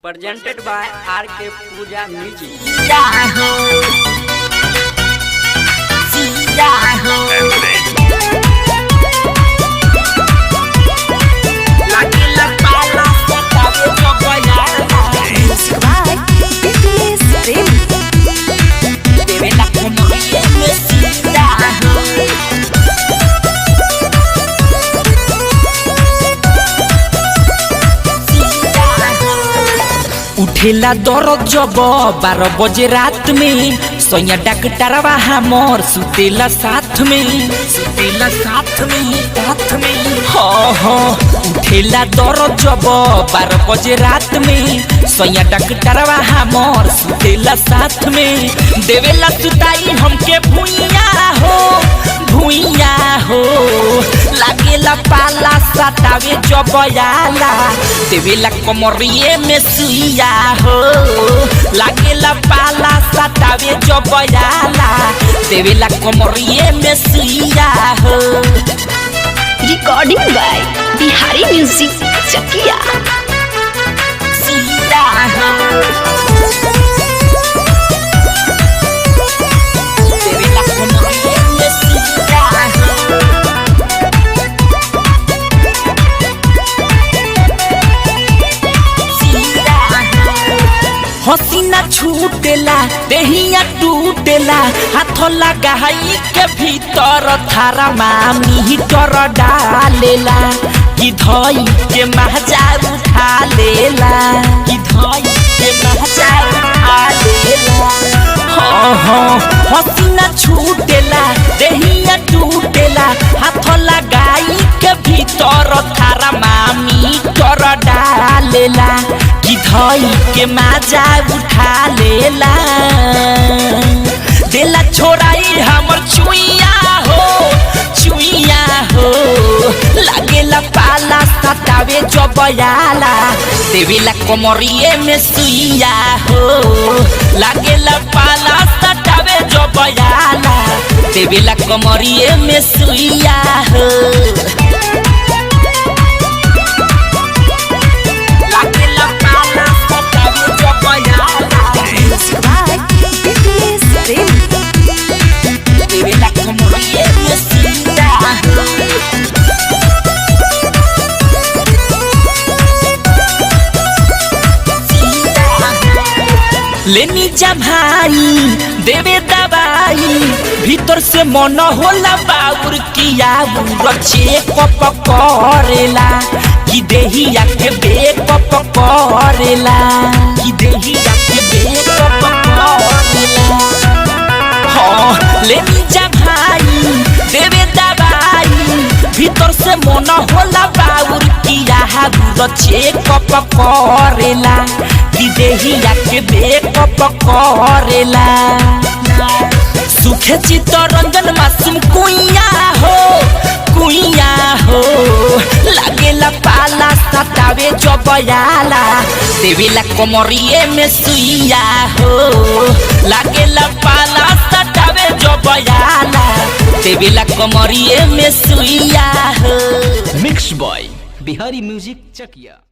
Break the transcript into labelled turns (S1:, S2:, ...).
S1: Presented by RK Pooja Music.
S2: Music by BTS Premi.
S3: उठेला दर्द जब 12 बजे रात में, सैया डॉक्टरवा हमर सुतेला साथ में, सुतेला साथ में, साथ में। हाँ हाँ, उठेला दर्द जब 12 बजे रात में, सैया डॉक्टरवा हमर सुतेला साथ में। देवेला सुताई हमके भुइया हो, भुइया हो, लागेला पाला सतावे जबयाला, देवेला कमरिए में सुइया हो, लागेला पाला सतावे जबयाला, देवेला कमरिए में सुइया हो।
S2: Recording by Bihari Music Chakia.
S3: सुइया हो, देवेला कमरिए में सुइया हो। हसीना छूटेला देहिया टूटेला, हाथ लगाई के भीतर थारा मामी डर डालेला, कि धोई के महजा उठा लेला, कि धोई के महजा उठा लेला। हाँ हाँ, हसीना छूटेला देहिया टूटेला, हाथ लगाई के भीतर थारा मामी डर डालेला, कि धोई के माजा उठा लेला। देला छोराई हमर चुइया हो, चुइया हो, लागेला पाला सतावे जबयाला, देवेला कमरिए में सुइया हो, लागेला पाला सतावे जबयाला, देवेला कमरिए में सुइया हो। लागेला पाला सतावे जबयाला,
S2: Music by BTS Premi.
S3: देवेला कमरिए में सुइया हो। लेनी जमाई देवे दवाई, भीतर से मन होला बाउर किया रचे कप करेला, कि देहिया के बेकअप करेला, कि देहिया के बेकअप करेला। हाँ, लेनी जमाई देवे दवाई, भीतर से मन होला बाउर किया रचे कप करेला, कि देहिया के बेकअप करेला। सुखे चित्तरंजन मासूम कुइया हो, कुइया हो, लागेला पाला सतावे जबयाला, देवेला कमरिए में सुइया हो, लागेला पाला सतावे जबयाला, देवेला कमरिए में सुइया हो।
S1: Mixed by Bihari Music Chakia.